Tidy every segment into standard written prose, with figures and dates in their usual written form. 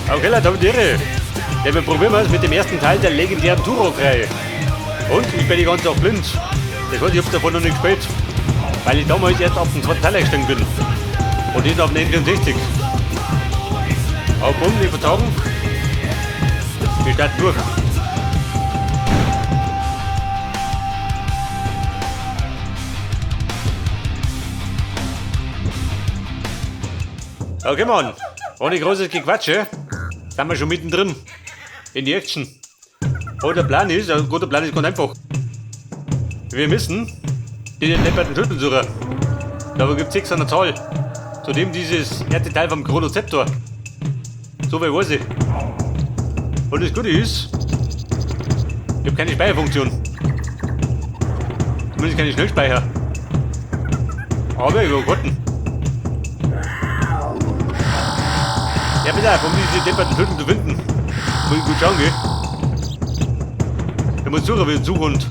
Okay, Leute, hab ich die Ehre. Ja, wir probieren es mit dem ersten Teil der legendären Turok-Reihe. Und ich bin die ganze Zeit blind. Das heißt, ich hab's davon noch nicht gespielt. Weil ich damals erst auf den zweiten Teil eingestiegen bin. Und nicht auf den N64. Aber bumm, ich würde sagen, wir starten durch. Okay, Mann. Ohne großes Gequatsche sind wir schon mittendrin. In die Action. Und der Plan ist, also gut, der Plan ist ganz einfach. Wir müssen den depperten Schlüssel suchen. Da gibt es 6 an der Zahl. Zudem dieses erste Teil vom Chronozeptor. So viel weiß ich. Und das Gute ist, ich habe keine Speicherfunktion. Zumindest keine Schnellspeicher. Aber ich habe Karten. Ja, bitte, um diese depperten Schlüssel zu finden. Muss ich gut schauen, gell? Ich muss suchen wie ein Suchhund.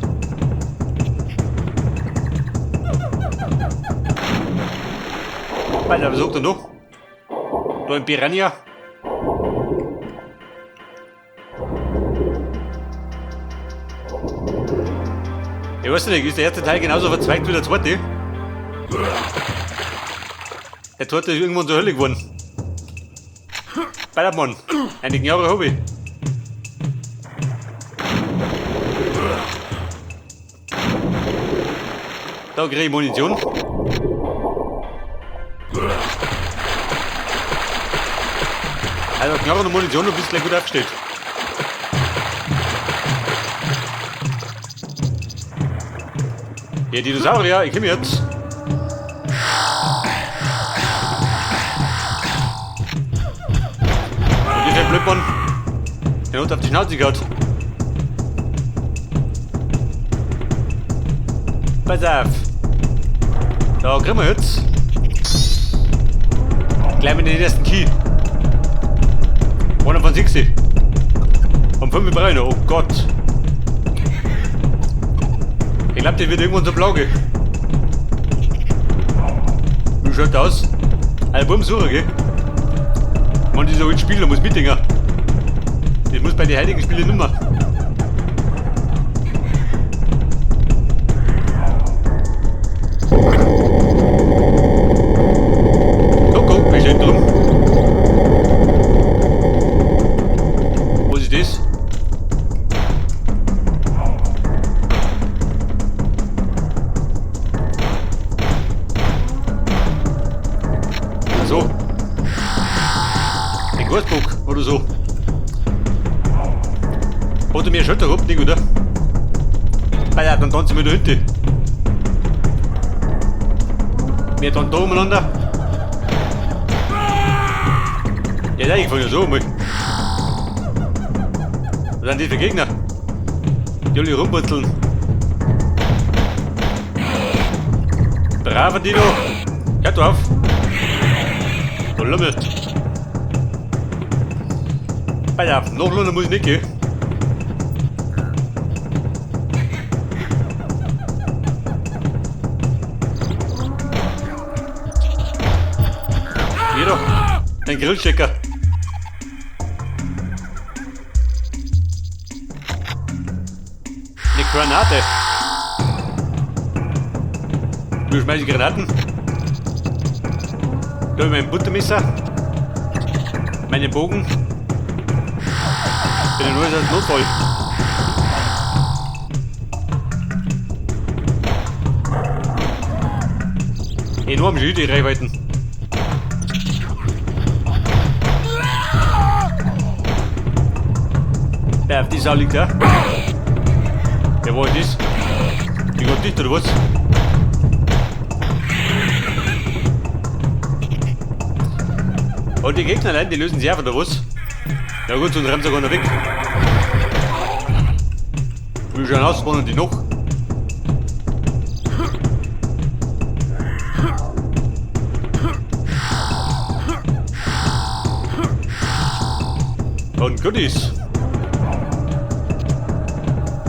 Alter, was sucht er noch? Da ein Piranha. Ich weiß nicht, ist der erste Teil genauso verzweigt wie der zweite? Der zweite ist irgendwann zur Hölle geworden. Ballermann, eine Jahre Hobby. Da kriege ich Munition. Also Knarren und Munition, du bist gleich gut aufgestellt. Ja, Dinosaurier, ich komme jetzt. Und dieser Blödmann, der hat auf die Schnauze gehauen. Pass auf. Da kriegen wir jetzt gleich mit den ersten Key. Einer von 60. Um 5 Beine, oh Gott. Ich glaube, der wird irgendwann so blau. Wie schaut das aus? Ein Buben suchen, gell? Man, dieser alten Spieler muss mitdenken. Das muss bei den heutigen Spielen nimmer. Guck, wir stehen drum. Was ist das? Ach so. Ein Goldbock oder so. Hat er mir schon gehabt, nicht, oder? Ah ja, dann tanzen wir da hinten. Wir dann da umeinander. Ja, nein, ich fange ja so mal. Was sind die für Gegner? Die alle rumpurzeln. Braver Dino! Hört auf! Du Lümmel! Alter, noch Lunde muss ich nicht gehen. Hier doch! Ein Grillchecker! Eine Granate! Wie schmeiße ich Granaten? Da habe ich mein Buttermesser, meinen Bogen. Bin ja nur als Notfall. Enorm schön die Reichweiten. Ja, auf die Sau liegt er. Ja, wo ist das? Die geht dicht oder was? Und die Gegner allein, die lösen sich auf, oder was? Ja gut, sonst rennt sie gar nicht weg. Wie schauen aus, wollen die noch? Und Goodies.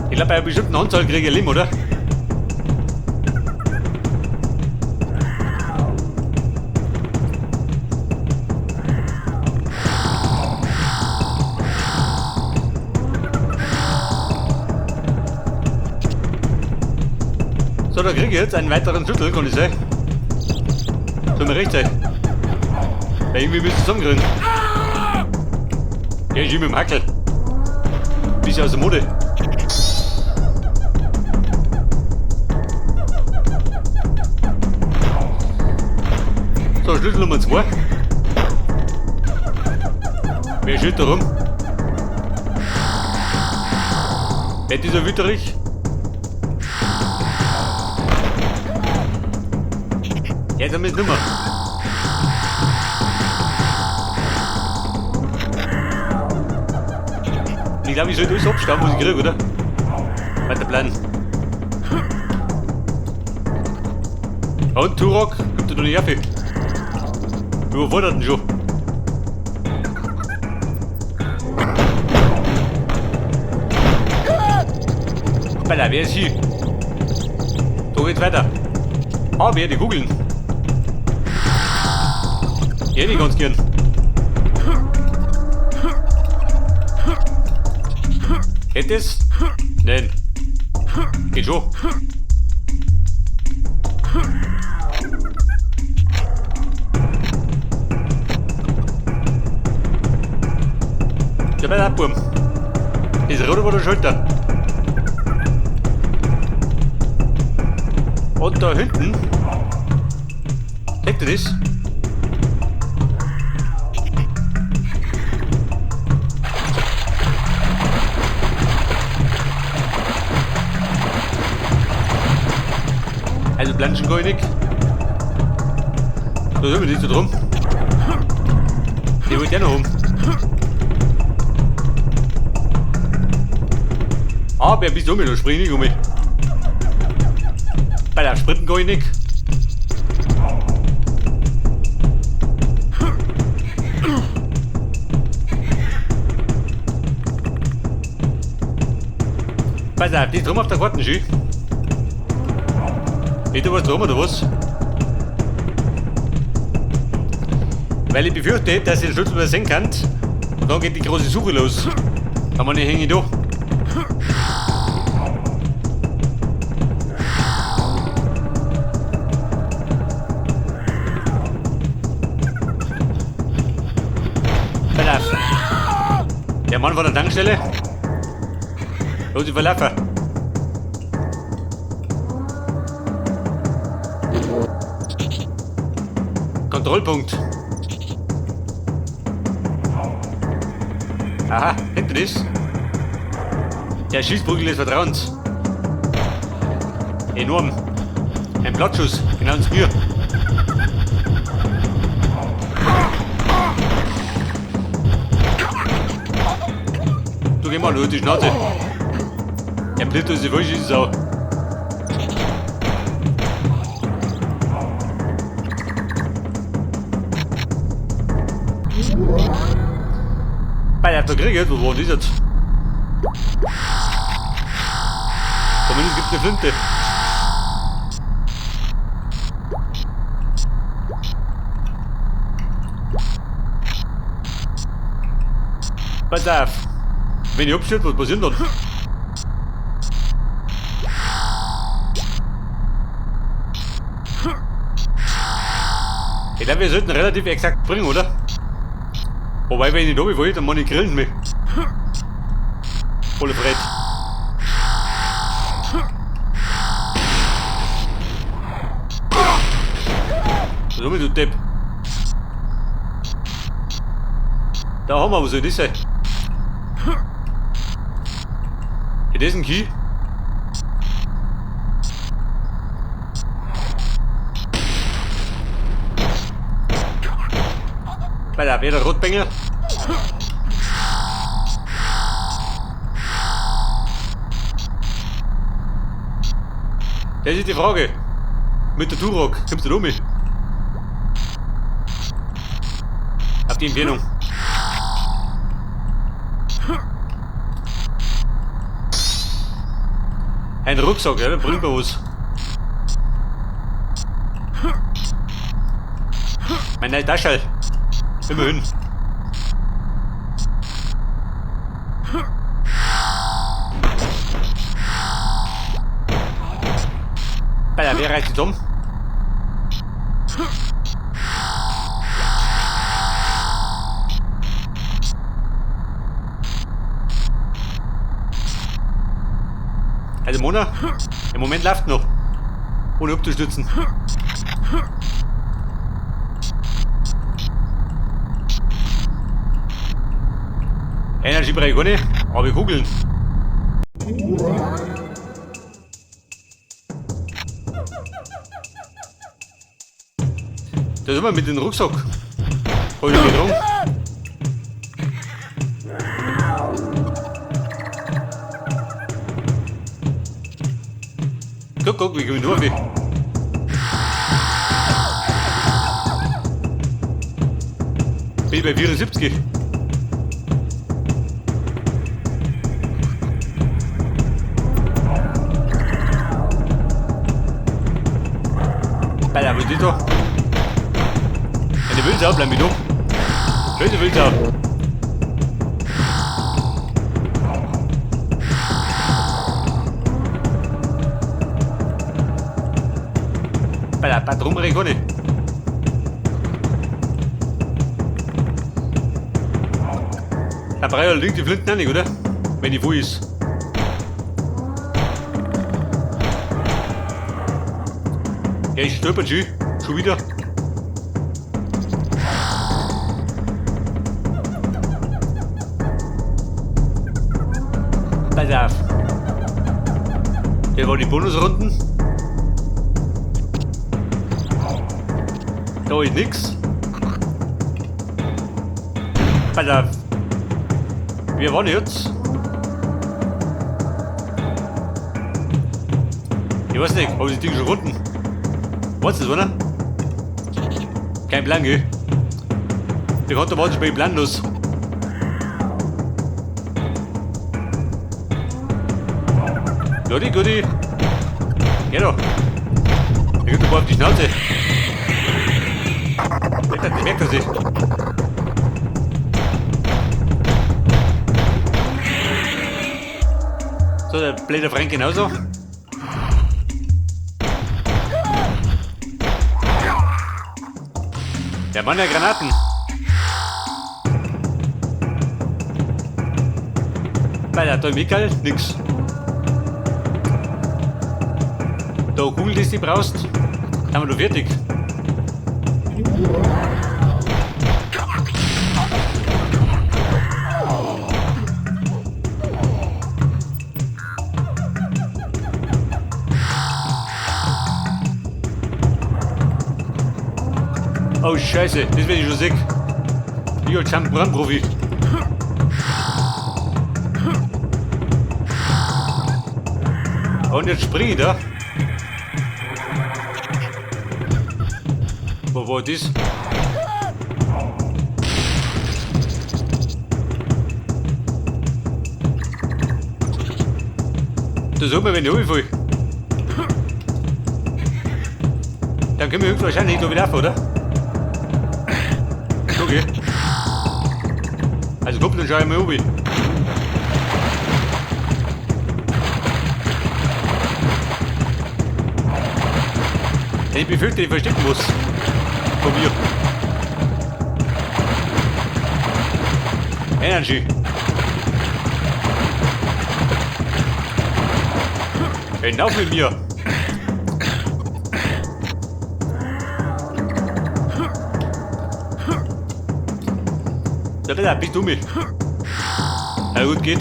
Ich glaube, bei einer bestimmten Anzahl kriege ich Leben, oder? So, da kriege ich jetzt einen weiteren Schlüssel, kann ich sein. Soll mir recht sein. Weil irgendwie müsst ihr zusammenkriegen. Ja, ich mit dem Hackel. Bisschen aus der Mode. So, Schlüssel Nummer 2. Wer steht da rum? Wer dieser Wüterich? Ja, damit nimmer. Ich glaube, ich sollte alles abstauben, was ich kriege, oder? Weiter bleiben. Und Turok, kommt da noch nicht auf. Überfordert ihn schon. Hoppala, wer ist hier? Da geht's weiter. Ah, wer die Kugeln? Die hätte ich ganz gern. Geht das? Nein. Geht schon. Ja, bei der Burm. Das Rot über der Schulter. Und da hinten. Seht ihr das? Also planschen kann ich nicht. Da sind wir nicht so drum. Die wollte ja noch um. Ah, wer bist du mir? Da spring ich nicht um mich. Bei der Sprinten kann ich nicht. Pass auf, die ist drum auf der Karten, schön. Geht da was drum oder was? Weil ich befürchte, dass ich den Schlüssel übersehen kann. Und dann geht die große Suche los. Da man hänge ich da. Pass auf. Der Mann von der Tankstelle. Los, ich verlaufe. Kontrollpunkt. Aha, hinten ist der Schießprügel des Vertrauens. Enorm. Ein Blattschuss, genau ins Bier. Du geh mal nur die Schnauze. Der Blitz ist die falsche Sau. Bei der Krieg jetzt, wo war das jetzt? Zumindest gibt es eine Flinte. Pass auf! Wenn ich abschütte, was passiert dann? Ich glaube, wir sollten relativ exakt bringen, oder? Wobei, wenn ich nicht runterfalle, dann mach ich grillen mich. Volle Brett. Was haben wir, du Depp? Da haben wir, was soll das sein? Ja, das ist ein Key. Bei der der Rotbengel. Das ist die Frage. Mit der Turok, kommst du da mit? Auf die Entfernung. Ein Rucksack, ja, der bringt mir was. Meine Tasche. Immerhin. Bei der wer reißt die zusammen? Also Mona, im Moment läuft noch. Ohne abzustürzen. Energy brauche ich gar nicht, aber Kugeln. Da sind wir mit dem Rucksack. Hab ich getragen. Guck, guck, wie komme ich durch? Bin ich bei 74. Alter, was ist das da? Eine Wildsau, bleib mir doch. Schöne Wildsau. Alter, Patron brauche ich gar nicht. Da brauche ich allerdings die Flinten auch nicht, oder? Wenn die voll ist. Ja, ich stolper schon. Schon wieder. Pass auf. Hier waren die Bonusrunden. Da ist nix. Pass auf. Wir waren jetzt. Ich weiß nicht, hab ich das Ding schon gefunden? Was ist das, oder? Kein Plan, gell? Der hat da war schon planlos. Gotti, gotti. Geh doch. Der gibt doch auf die Schnauze. Das merkt er sich. So, der blöde Frank genauso. Der Mann der Granaten. Bei der Michael, nix. Da Kugel, die du brauchst, haben wir doch fertig. Oh Scheiße, das werde ich schon sehen. Ich als Brandprofi. Und jetzt springe ich da. Wo war das? Das sieht man, wenn ich runterfalle. Dann können wir höchstwahrscheinlich da wieder rauf, oder? Okay. Also kommt, dann schau ich mal runter. Ich befürchte, ich verstecken muss. Von mir. Energy. Hinauf mit mir. Da bist du mich. Na gut, geht.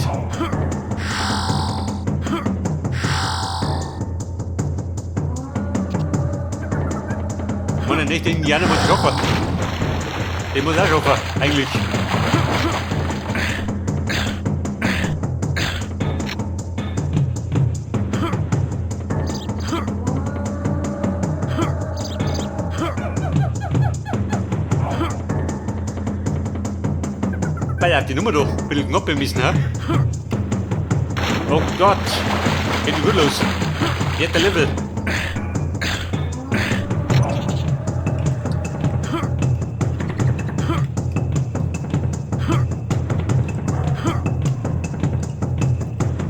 Mann, nicht den Indianer muss ich schaffen. Den muss auch schaffen, eigentlich. Alter, die Nummer doch. Ein bisschen knapp müssen, hä? Oh Gott. Geht gut los. Jetzt der Level.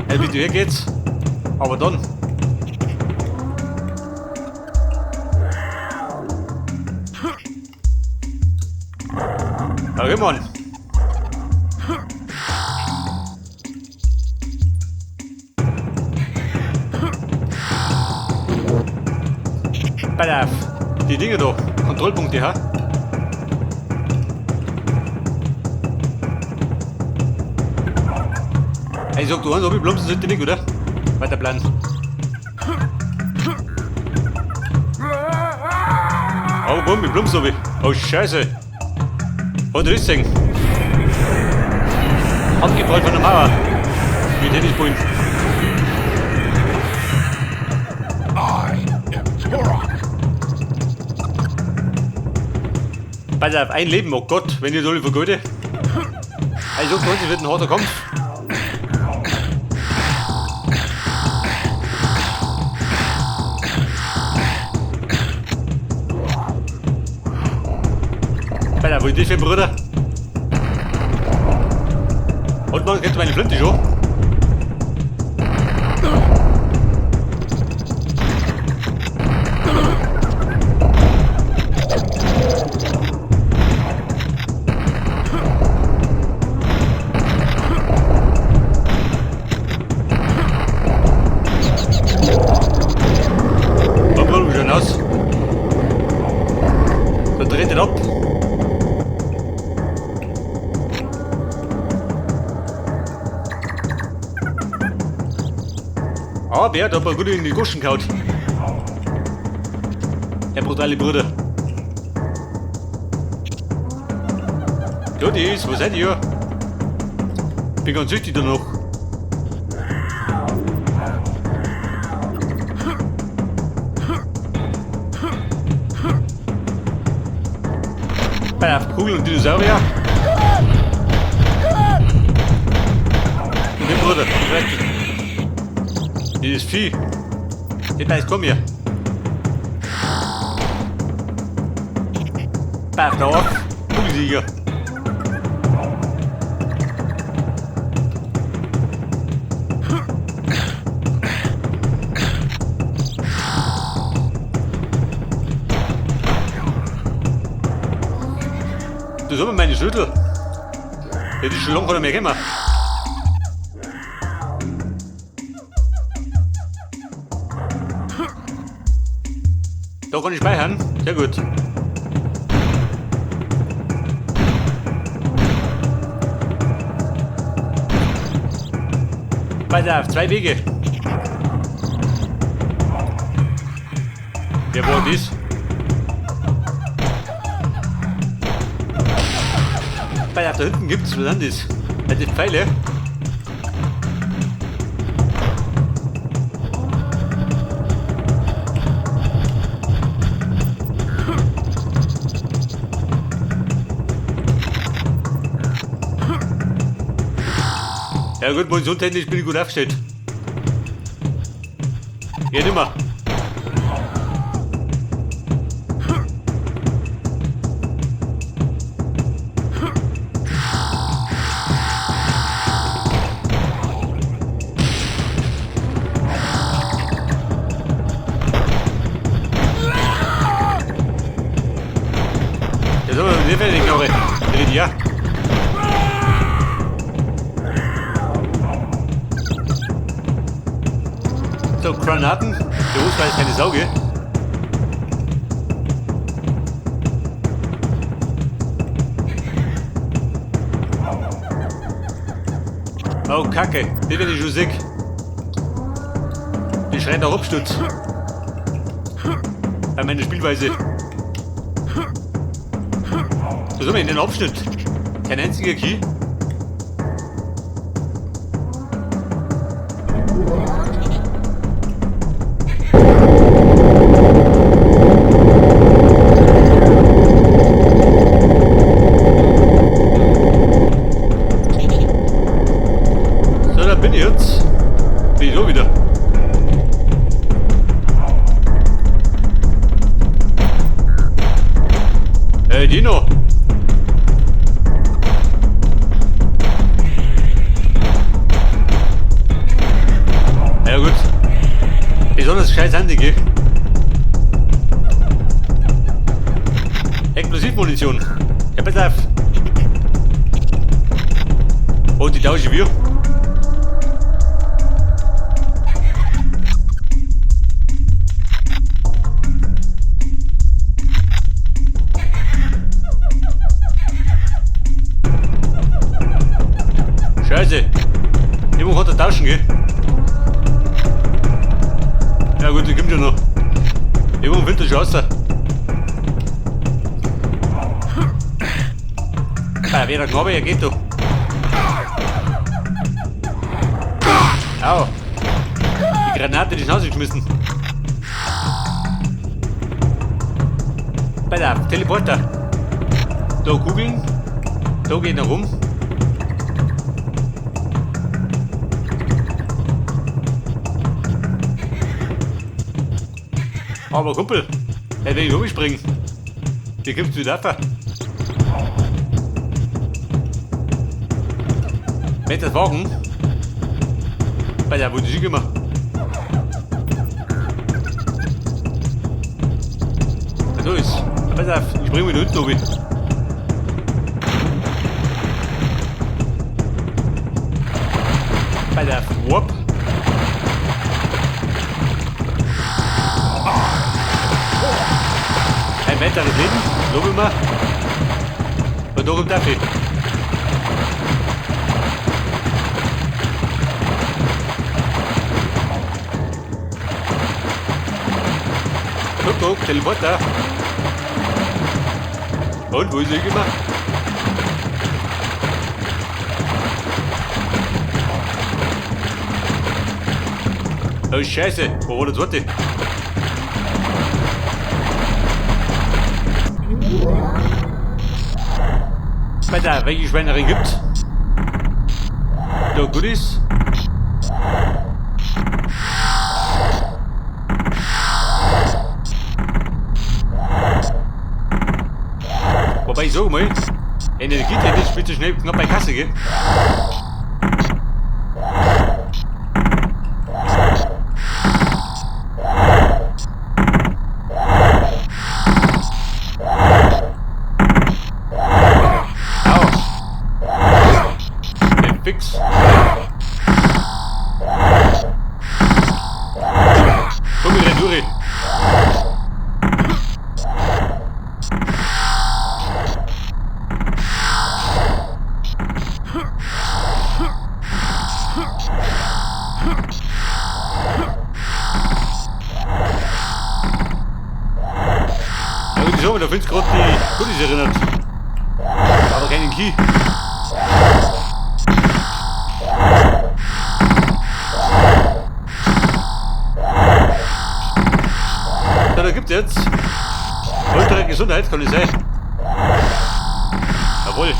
Also, wie du hier geht's. Aber dann. Okay, Mann. Pass auf. Die Dinge da. Kontrollpunkte, ha? Ich sag, du hast ob plumpsen sollte nicht, oder? Weiter Plan. Oh, bumm, ich plumpse ich. Oh, Scheiße. Hat Rissing. Abgeprallt von der Mauer. Wie Tennisballen. I am Turok. Pass auf, ein Leben, oh Gott, wenn ich das alle vergeude. Also, das wird ein harter Kampf. Pass auf, wo ist das für ein Bruder? Und man kennt meine Flinte schon. Oh, wie schon aus. Da dreht er ab. Ah, Bert hat aber gut in die Goschen gehauen. Der brutale Bruder. Ja, die ist, wo seid ihr? Bin ganz süchtig danach. Bei der Kugeln und Dinosaurier. Und den Bruder, direkt. Dieses Vieh. Der beißt, komm hier. Pass auf. Kugelsieger. Das ist aber meine Schüttel. Hätte ich schon lange keiner mehr gemacht. Da kann ich speichern. Sehr gut. Pass auf, zwei Wege. Wer war das? Pass auf, da hinten gibt's, was sind das? Das sind Pfeile. Ja gut, munitionstechnisch bin ich gut aufgestellt. Geht immer. Jetzt haben wir eine fertig, Knoche. Ja. So, Granaten. Der Hus weiß keine Sauge. Oh, Kacke. Die bin ich schon sick. Die schreien nach Absturz. Bei meiner Spielweise. Was haben wir in den Abschnitt? Kein einziger Key. Bin ich da wieder. Hey Dino! Ja gut. Besonders scheiß Handy, gell? Explosivmunition. Ja, pass auf. Und die tausche wir. Scheiße. Irgendwo hat er tauschen, gell? Ja gut, die kommt schon noch. Irgendwo findet er schon raus. Ah, wer der Knabe, er geht doch. Au. Die Granate in die Schnauze geschmissen. Pass auf, Teleporter. Da Kugeln. Da geht noch rum. Aber Kumpel, er will ich springen. Hier gibt's wieder auf. Wenn das wagen? Bei der wurde ich immer. Da ist. Pass auf, ich spring wieder unten oben. Pass auf, whoop. Ein weiteres Leben, lobe mal. Und da kommt Duffy. Guck, guck, Teleporter. Und wo ist er gemacht? Oh Scheiße, wo war der zweite? Weiter, welche Schweinerin gibt's? Da Goodies. Wobei ich sag mal, energietechnisch bist du schnell knapp bei Kasse, gell? Au! Den Fix! Komm, wir rennen durch! Ja, gut, ich sag mal, da findest du gerade die Goodies erinnert. Aber keinen Key. Ja, da gibt's jetzt Ultra Gesundheit, kann ich sein. Jawohl.